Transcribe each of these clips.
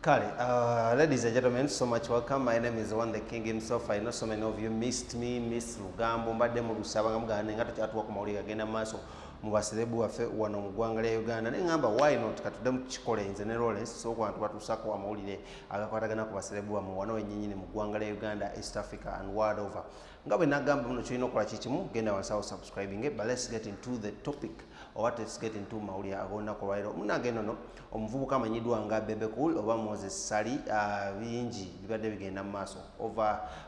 Kale, ladies and gentlemen, so much welcome. My name is One the King himself. I know so many of you missed me, miss Lugambo, mbadde mu lusaba nga mugamba nga tokyatuwa ku mawulire gagenda mu maaso mu baserebu waffe wano mu ggwanga lya Uganda. Naye ngamba, why not katuddemu tukikole nze ne Lawrence, so ku bantu batuusako amawulire agakwatagana ku baserebu bammwe wano wennyini mu ggwanga lya Uganda, East Africa and world over. Nga bwe nagamba muno, kyolina okukola kikimu, genda wansi awo subscribing. But let's get into the topic, oba let's get into mawulire ag'olunaku olwaleero. Munagenda ono omuvubuka amanyiddwa nga Bebe Cool oba Moses Ssali, bingi bibadde bigenda mu maaso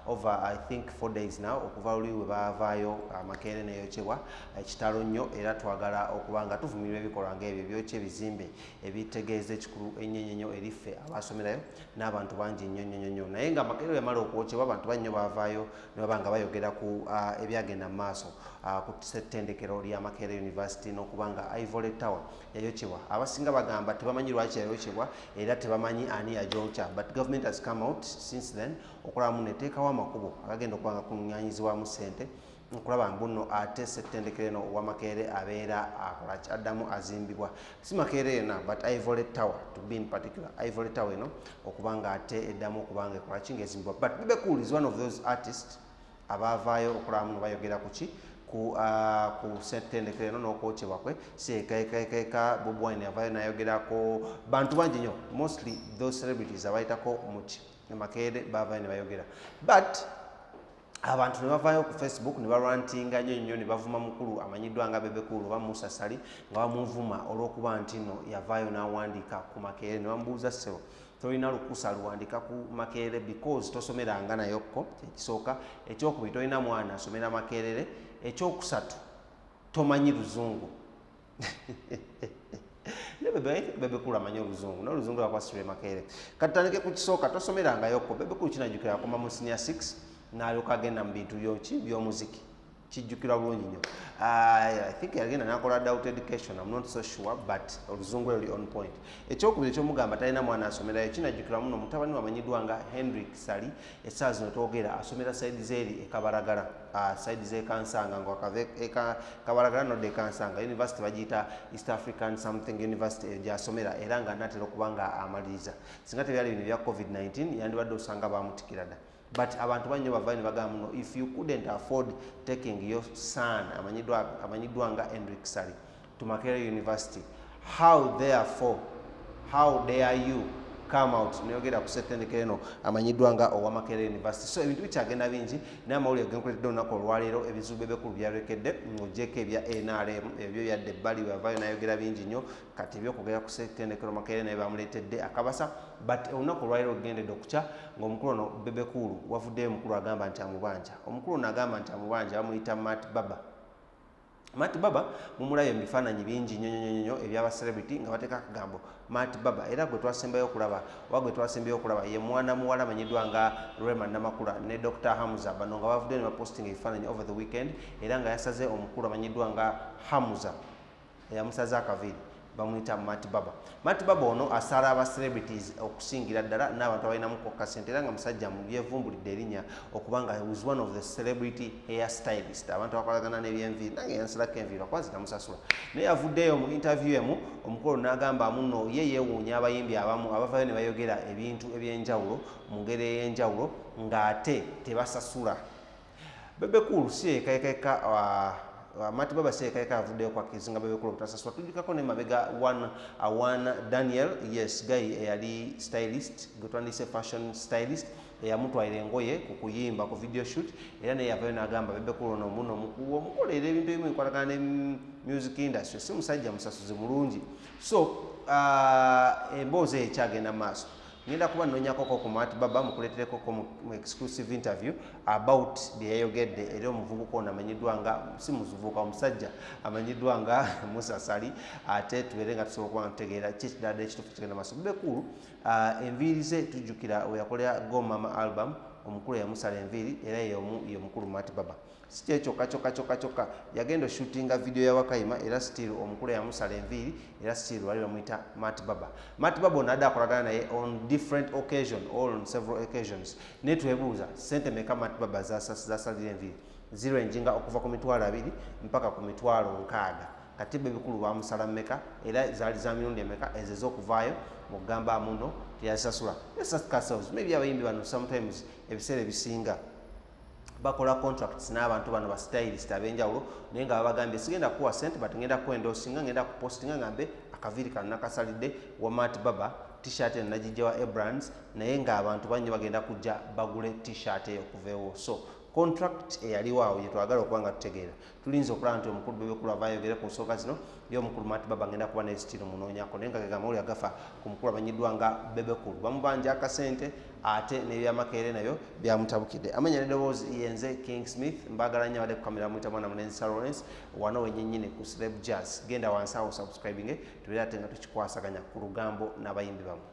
over I think 4 days now, okuva luli we baavaayo Makerere neyokyebwa. Ekitalo nnyo, era twagala okuba nga tuvumirwa ebikolwa ng'ebyo byokya ebizimbe ebitegeeza ekikulu ennyo ennyo ennyo eri ffe abasomerayo n'abantu bangi nnyo nnyo nnyo. Naye nga Makerere yamala okwokyebwa, abantu bannyo baavaayo ne baba nga bayogera ku ebyagenda mu maaso ku ssettendekero lya Makerere University, n'okuba nga Ivory Tower yayokyebwa. Abasinga bagamba tebamanyi lwaki yayokyebwa era tebamanyi ani yagyokya, but government has come out since then okulabamu neteekawo amakubo agagenda okuba nga kuŋŋaanyizibwamu ssente okulaba mbuno ate ssettendekero eno owa Makerere abeera akolaki, addamu azimbibwa. Si Makerere yonna, but Ivory Tower to be in particular, Ivory Tower eno okuba nga ate eddamu okuba nga ekolaki, ngaezimbibwa. But Bebe Cool is one of those artists abaavaayo okulaba muno bayogera ku ki, ku ssettendekero eno n'okwokyebwa kwe. Si ekaekaekaeka, Bobi Wine yavaayo n'ayogerako, bantu bangi nnyo, mostly those celebrities abayitako muki Makerere baavaayo ne bayogera. But abantu ne bavaayo ku Facebook ne balwantinga nnyo nnyo ne bavuma mukulu amanyiddwa nga Bebe Cool oba Musa Ssali, nga bamuvuma olw'okuba nti no yavaayo n'awandiika ku Makerere. Ne bamubuuza, "Ssebo, tolina lukusa luwandika ku Makerere because tosomeranga nayokko," ekisooka. Ekyokubiri, tolina mwana asomera Makerere. Ekyokusatu, tomanyi luzungu. Bebe Cool amanyi oluzungu, n'oluzungu lwakwasirwa Makerere. Katutandike ku kisooka, tosomerangayokko. Bebe Cool kinajjukira akoma mu senior 6 n'alyoka agenda mu bintu byoki, by'omuziki. Kijjukirwa bulungi nnyo. I think yagenda nakola adult education, I'm not so sure, but oluzungu lwe luli on point. Ekyokubiri, ekyomugamba talina mwana asomerayo, kinajjukirwa muno mutabani wamanyiddwa nga Henrik Ssali, essaawa zino twogera asomera side zeeri ekabalagala, side z'ekansanga, nga wakava Kabalagala nodda ekansanga. University bagiyita East African something University, eyo gyasomera, era nga natera okuba nga amaliriza. Singa tebyali bino ebya COVID-19, yandibadde osanga bamutikira dda. But abantu banyo bavayo ne bagamba muno, if you couldn't afford taking your son amanyiddwa nga Henrik Ssali to Makerere University, how therefore, how dare you come out neyogera ku ssettendekero eno amanyiddwa nga owa Makerere University? So ebintu bikyagenda bingi, naye amawulire genkuletedde olunaku olwaleero, ebizibu Bebe Cool byalekedde ng'ogyeko ebya NRM, ebyo byadde ebbali, weyavaayo nayogera bingi nnyo. Kati ebyokwogera ku ssettendekero Makerere naye bamuleetedde akabasa. But olunaku olwaleero olugendedde okukya ng'omukulu ono Bebe Cool wavuddeyo omukulu agamba nti amubanja. Omukulu ono agamba nti amubanja bamuyita Mat Baba. Mat Baba mumulabye mu bifaananyi bingi nnyo nnyo nnyo ebyaba celebrity nga bateeka akagambo Mat Baba, era gwe twasembayo okulaba oba gwe twasembayo okulaba ye mwana muwala amanyiddwa nga Rema Namakula ne Dr Hamza. Bano nga bavuddeyo ne bapostinga ebifaananyi over the weekend, era nga yasaze omukulu amanyiddwa nga Hamza, eyamusaze akaviiri bamuyita Mat Baba. Mat Baba ono asala aba celebrities okusingira ddala n'abantu abalinamu kasente, era nga musajja mubyevumbulidde erinnya okuba nga was one of the celebrity hair stylist, abantu abakolagana n'ebyenviiri. Nange yansalako enviiri lwakuba zinamusasula. Naye yavuddeyo mu interview emu omukulu n'agamba muno ye yeewuunya abayimbi abamu abavayo ne bayogera ebintu ebyenjawulo mu ngeri ey'enjawulo ng'ate tebasasula. Bebe Cool si yekayekayeka, Mat Baba si yekayeka avuddeyo kwakizinga Bebe Cool obutasasula. Tujjukako ne mabega one Daniel, yes, guy eyali stylist gwe twandise fashion stylist, eyamutwalira engoye ku kuyimba ku video shoot, era naye yavayo n'agamba Bebe Cool ono muno omukolera ebintu ebimu bikwatagana ne music industry, si musajja musasuzi mulungi. So emboozi eyo ekyagenda mu maaso. Ngenda kuba nnonyakoko ku Mat Baba, mukuleeterekoko mu exclusive interview about bye yayogedde. Era omuvubuka ono amanyiddwa nga, si muvubuka, omusajja amanyiddwa nga Musa Ssali, ate tubeere nga tusobola okuba nga tutegeera ki ekirala ekituufu kigenda maaso. Bebe Cool, enviiri ze tujjukira we yakolera Go Mama album, omukulu yamusala enviiri era ye omukulu Mat Baba. Si kyekyokka kyokka kyokka kyokka, yagenda oshootinga video ya Wakayima, era still omukulu yamusala enviiri, era still bali bamuyita Mat Baba. Mat Baba ono adde akolagana naye on different occasion or on several occasions, naye twebuuza sente meka Mat Baba zasalira enviiri. Ziranginga okuva ku 20,000 mpaka ku 60,000. Kati Bebe Cool bamusala mmeka, era zaali za mirundi emeka ezo ez'okuvaayo mu kugamba muno Teyazisasula. Let's ask ourselves, maybe abayimbi bano sometimes ebiseera ebisinga bakola contracts n'abantu bano ba stylist ab'enjawulo, naye nga babagambye, "Sigenda kuwa sente, but ngenda kuendorsinga, ngenda kupostinga ngambe akaviiri kano nakasalidde wa Mat Baba, T-shirt eno nagijja wa Abrams," naye ng'abantu banyo bagenda kujja bagule T-shirt eyo okuveewo. So contract eyaliwo awo gyetwagala okuba nga tutegeera. Tulinza okulaba nti omukulu Bebe Cool ava ayogere ku nsonga zino. Ye omukulu Mat Baba ngenda kuba naye still munoonyako, naye nga ge gamawulire agafa ku mukulu amanyiddwa nga Bebe Cool. Bamubanja akasente, ate n'ebyamakeere nabyo byamutabukidde. Amanya n'eddoboozi yenze King Smith. Mbagala nnyo. Abadde kukamera muyita mwana mulenzi Lawrence, wano wenyennyini ku Celeb Jazz. Genda wansi awo subscribing, tubeere ate nga tukikwasaganya ku lugambo n'abayimbi bamwe.